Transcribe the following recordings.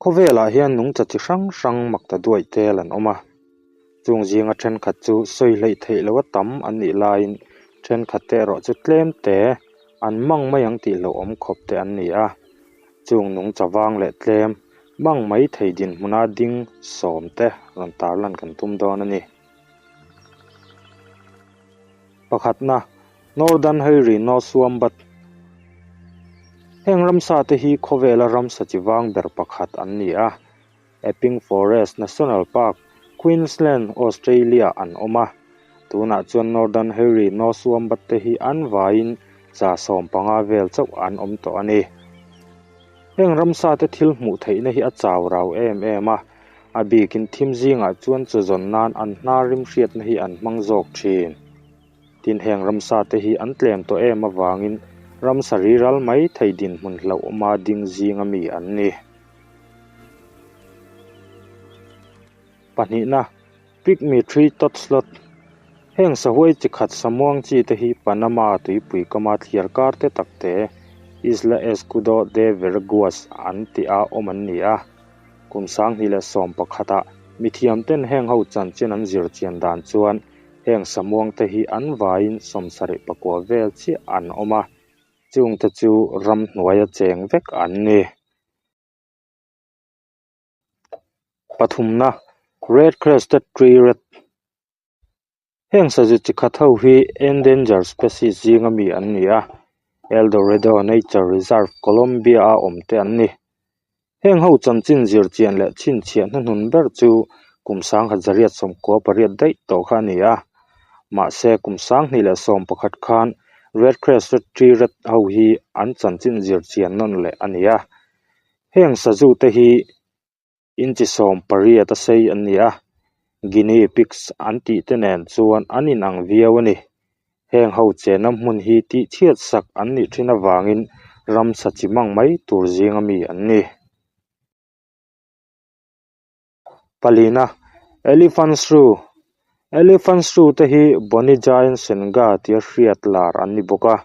Khawvelah hian nungcha chi hrang hrang makta duaih tel an awm a, chung zinga thenkhat chu sawi hleih theih loha tam an nih laiin thenkhat te erawh chu tlem te an mang mai ang tih hlauhawm khawp te an ni a, chung nungcha vang leh tlem mang mai thei dinhmuna ding sawm te rawn tarlan kan tum dawn a ni. Pakhatna, Northern Hairy Nose Wombat. Heng ramsa te hi khawvela ramsa chi vang ber pakhat an ni a. Epping Forest National Park, Queensland, Australia an awm a. Tunah chuan Northern Hairy Nose Wombat te hi an vaiin 15 vel chauh an awm tawh a ni. Heng ramsa te thil hmuh theihna hi a chau rau em em a, a bikin thim zingah chuan chaw zawn nan an hnar rim hriatna hi an hmang zawk thin. Tin heng ramsa te hi an tlem tawh em avangin ramsa ri ral mai thei dinhmun hlauhawma ding zinga mi an ni. Pahnihna, Pygmy Tree Tot Sloth. Heng sahuai chi khat samuang chi te hi Panama tuipui kama thliar kar te tak te, Isla Escudo de Veraguas an tih a awm an ni a. Kum 2011-ah mithiamten heng ho chanchin an zir chian dan chuan heng samuang te hi an vaiin 79 vel chiah an awm a, chungte chu ramhnuaia cheng vek an ni. Pathumna, Red Crested Tree Rat. Heng sazu chi khat ho hi endangered species zinga mi an ni a, El Dorado Nature Reserve, Colombia-a awm te an ni. Heng ho chanchin zir chian leh chhinchhiah hnuhnun ber chu kum 1998 daih tawh kha a ni a. Mahse kum 2011 khan Red Crested Tree Rat ho hi an chanchin zir chian nawn leh a ni a. Heng sazu te hi inchi 18 a sei an ni a, Guinea pigs an tih te nen chuan an inang viau a ni. Heng ho chenna hmun hi tih chhiat sak an nih thin avangin ramsa chi mang mai tur zinga mi an ni. Palina, Elephant Shrew. Elephant Shrew te hi Bony Giant Senga tia hriat lar an ni bawk a.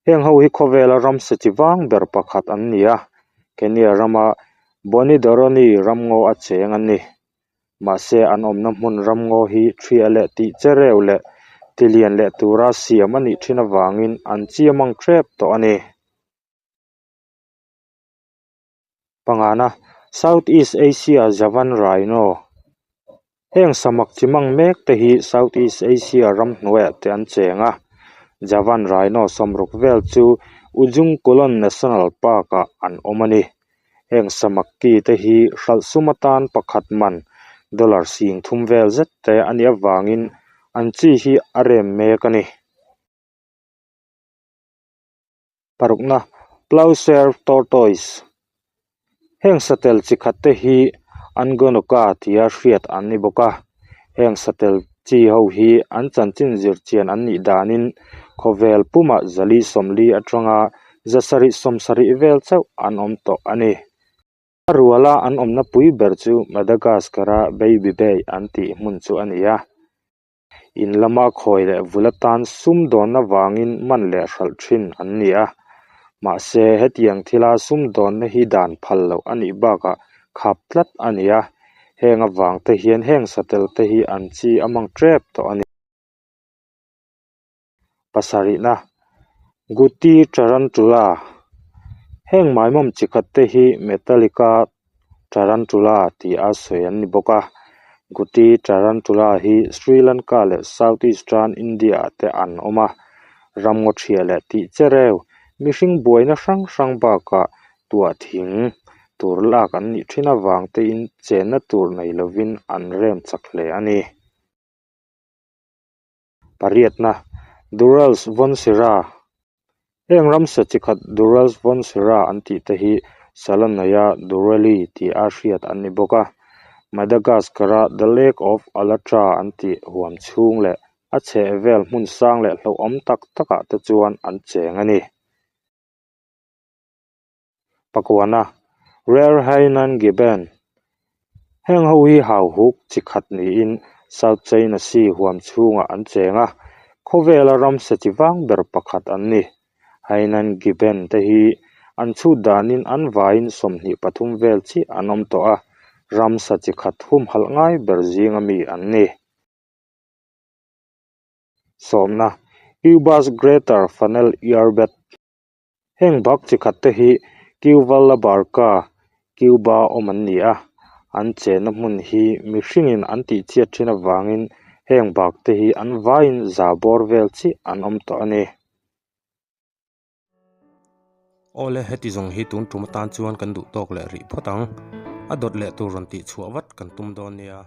Heng ho hi khawvela ramsa chi vang ber pakhat an ni a, Kenya rama Boni Doroni ramngaw a cheng an ni. Mahse an awmna hmun ramngaw hi ṭhia leh tih chereu leh tilian leh tura siam a nih ṭhin avangin an chiam ang ṭep tawh a ni. Pangana, South East Asia Javan Rhino. Heng samak chi mang mek te hi South East Asia ram hnuaiah te an cheng a. Javan Rhino 60 vel chu Ujung Kulon National Park-ah an awm a ni. Heng samak ki te hi hralh sum atan pakhat man dollar 3000 vel zet te a nih avangin an chi hi a rem mek a ni. Parukna, Plowshare Tortoise. Heng satel chi khat te hi Angonoka tia hriat an ni bawk a. Heng satel chi ho hi an chanchin zir chian an nih danin khawvel pumah 440 atanga 770 vel chauh an awm tawh a ni. A ruala an awmna pui ber chu Madagascar-a Baby Bay an tih hmun chu a ni a. In lama khawi leh vul atan sum dawnna vangin man leh hralh thin an ni a. Mahse, hetiang thila sum dawnna hi dan phal loh a nih bakah khap tlat a ni a. Heng avang te hian heng satel te hi an chi a mang tep tawh a ni. Pasarihna, Guti Tarantula. Heng maimawm chi khat te hi Metallica Tarantula tih a sawi an ni bawk a. Guti Tarantula hi Sri Lanka leh South Eastern India ah te an awm a. Ramngaw ṭhia leh tih chereu, mihring buaina hrang hrang bakah tuah thing tur lak an nih ṭhin avang tein chenna tur nei lovin an rem chak hle a ni. Pariatna, Durrell's Vontsira. Heng ramsa chi khat Durrell's Vontsira an tih te hi Salanoia Durrelli tih a hriat an ni bawk a. Madagascar-a The Lake of Alatra an tih huam chhung leh a chheh vel hmun sang leh hlauhawm tak takah te chuan an cheng a ni. Pakuana, Rare Hainan Gibbon. Heng ho hi hauhuk chi khat niin South China Sea huam chhungah an cheng a, khawvela ramsa chi vang ber pakhat an ni. Hainan Gibbon te hi An chhut danin an vaiin 23 vel chiah an awm tawh a, ramsa chi khat humhalh ngai ber zinga mi an ni. Sawmna, Cuba's Greater Funnel Ear Bat. Heng bak chi khat te hi Cuba La Barca, Cuba awm an ni a, an chenna hmun hi mihringin an tihchhiat thin avangin heng bak te hi an vaiin za bawr vel chiah an awm tawh a ni. Awle, heti zawng hi tun tum atan chuan kan duh tawk leh rih phawt ang. A dawt leh tur rawn tihchhuah vat kan tum dawn nia.